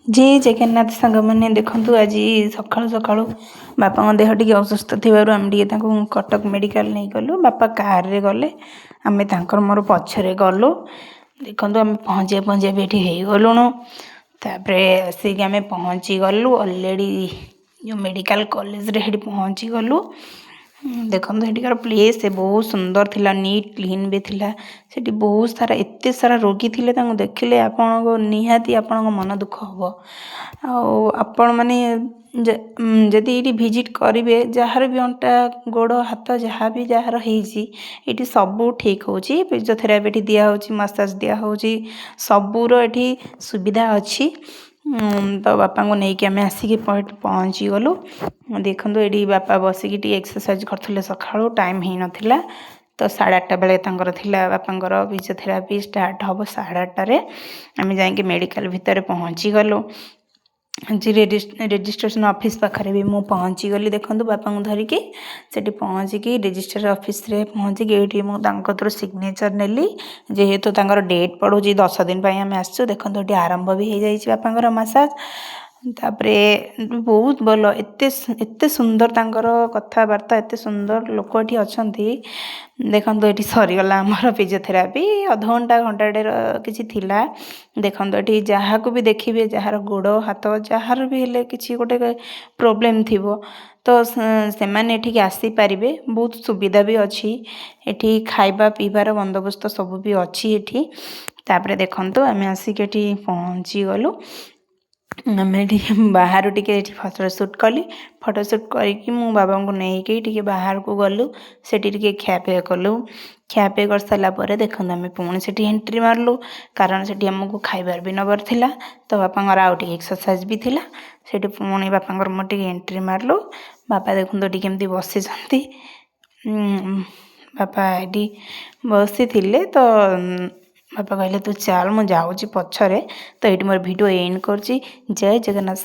ଜୟ ଜଗନ୍ନାଥ ସାଙ୍ଗମାନେ। ଦେଖନ୍ତୁ, ଆଜି ସକାଳୁ ସକାଳୁ ବାପାଙ୍କ ଦେହ ଟିକେ ଅସୁସ୍ଥ ଥିବାରୁ ଆମେ ଟିକେ ତାଙ୍କୁ କଟକ ମେଡ଼ିକାଲ ନେଇଗଲୁ। ବାପା କାରରେ ଗଲେ, ଆମେ ତାଙ୍କର ମୋର ପଛରେ ଗଲୁ। ଦେଖନ୍ତୁ, ଆମେ ପହଞ୍ଚିବା ପହଞ୍ଚିବା ବି ଏଠି ହେଇଗଲୁଣୁ। ତାପରେ ଆସିକି ଆମେ ପହଞ୍ଚିଗଲୁ ଅଲରେଡ଼ି ଯେଉଁ ମେଡ଼ିକାଲ କଲେଜରେ, ସେଠି ପହଞ୍ଚିଗଲୁ। ଦେଖନ୍ତୁ, ସେଠିକାର ପ୍ଲେସ୍ ବହୁତ ସୁନ୍ଦର ଥିଲା, ନିଟ୍ କ୍ଲିନ୍ ବି ଥିଲା। ସେଠି ବହୁତ ସାରା, ଏତେ ସାରା ରୋଗୀ ଥିଲେ, ତାଙ୍କୁ ଦେଖିଲେ ଆପଣଙ୍କ ନିହାତି ଆପଣଙ୍କ ମନ ଦୁଃଖ ହେବ। ଆଉ ଆପଣମାନେ ଯଦି ଏଇଠି ଭିଜିଟ୍ କରିବେ, ଯାହାର ବି ଅଣ୍ଟା, ଗୋଡ଼, ହାତ ଯାହା ବି ଯାହାର ହେଇଛି, ଏଇଠି ସବୁ ଠିକ୍ ହେଉଛି। ଫିଜିଓଥେରାପି ଏଠି ଦିଆହେଉଛି, ମସାଜ ଦିଆହେଉଛି, ସବୁର ଏଠି ସୁବିଧା ଅଛି। ତ ବାପାଙ୍କୁ ନେଇକି ଆମେ ଆସିକି ପହଞ୍ଚିଗଲୁ। ଦେଖନ୍ତୁ, ଏଇଠି ବାପା ବସିକି ଟିକେ ଏକ୍ସରସାଇଜ୍ କରୁଥିଲେ। ସକାଳୁ ଟାଇମ୍ ହେଇନଥିଲା, ତ 8:30 ବେଳେ ତାଙ୍କର ଥିଲା। ବାପାଙ୍କର ଫିଜିଓଥେରାପି ଷ୍ଟାର୍ଟ ହେବ 8:30ରେ। ଆମେ ଯାଇକି ମେଡ଼ିକାଲ ଭିତରେ ପହଞ୍ଚିଗଲୁ। ଆଜି ରେଜିଷ୍ଟ୍ରେସନ୍ ଅଫିସ୍ ପାଖରେ ବି ମୁଁ ପହଞ୍ଚିଗଲି। ଦେଖନ୍ତୁ, ବାପାଙ୍କୁ ଧରିକି ସେଠି ପହଞ୍ଚିକି, ରେଜିଷ୍ଟର ଅଫିସରେ ପହଞ୍ଚିକି ଏଇଠି ମୁଁ ତାଙ୍କ କତିରୁ ସିଗ୍ନେଚର୍ ନେଲି, ଯେହେତୁ ତାଙ୍କର ଡେଟ୍ ପଡ଼ୁଛି। 10 ଦିନ ପାଇଁ ଆମେ ଆସିଛୁ। ଦେଖନ୍ତୁ, ଏଠି ଆରମ୍ଭ ବି ହେଇଯାଇଛି ବାପାଙ୍କର ମସାଜ। ତାପରେ ବହୁତ ଭଲ, ଏତେ ଏତେ ସୁନ୍ଦର ତାଙ୍କର କଥାବାର୍ତ୍ତା, ଏତେ ସୁନ୍ଦର ଲୋକ ଏଠି ଅଛନ୍ତି। ଦେଖନ୍ତୁ, ଏଠି ସରିଗଲା ଆମର ଫିଜିଓଥେରାପି। ଅଧଘଣ୍ଟା ଘଣ୍ଟାଟେର କିଛି ଥିଲା। ଦେଖନ୍ତୁ, ଏଠି ଯାହାକୁ ବି ଦେଖିବେ, ଯାହାର ଗୋଡ଼ ହାତ ଯାହାର ବି ହେଲେ କିଛି ଗୋଟେ ପ୍ରୋବ୍ଲେମ୍ ଥିବ, ତ ସେମାନେ ଏଠିକି ଆସିପାରିବେ। ବହୁତ ସୁବିଧା ବି ଅଛି ଏଠି, ଖାଇବା ପିଇବାର ବନ୍ଦୋବସ୍ତ ସବୁ ବି ଅଛି ଏଠି। ତାପରେ ଦେଖନ୍ତୁ, ଆମେ ଆସିକି ଏଠି ପହଞ୍ଚିଗଲୁ। ଆମେ ଏଠି ବାହାରୁ ଟିକେ ଏଠି ଫଟୋ ସୁଟ୍ କଲି। ଫଟୋ ସୁଟ୍ କରିକି ମୁଁ ବାବାଙ୍କୁ ନେଇକି ଟିକେ ବାହାରକୁ ଗଲୁ। ସେଠି ଟିକେ ଖିଆପିଆ କଲୁ। ଖିଆପିଆ କରିସାରିଲା ପରେ ଦେଖନ୍ତୁ, ଆମେ ପୁଣି ସେଠି ଏଣ୍ଟ୍ରି ମାରିଲୁ, କାରଣ ସେଠି ଆମକୁ ଖାଇବାର ବି ନେବାର ଥିଲା, ତ ବାପାଙ୍କର ଆଉ ଟିକେ ଏକ୍ସରସାଇଜ୍ ବି ଥିଲା। ସେଠି ପୁଣି ବାପାଙ୍କର ମୋର ଟିକେ ଏଣ୍ଟ୍ରି ମାରିଲୁ। ବାପା ଦେଖନ୍ତୁ, ଏଠି କେମିତି ବସିଛନ୍ତି। ବାପା ଏଠି ବସିଥିଲେ, ତ ବାପା କହିଲେ, "ତୁ ଚାଲ, ମୁଁ ଯାଉଛି ପଛରେ।" ତ ଏଇଠି ମୋର ଭିଡ଼ିଓ ଏଣ୍ଡ କରୁଛି। ଜୟ ଜଗନ୍ନାଥ।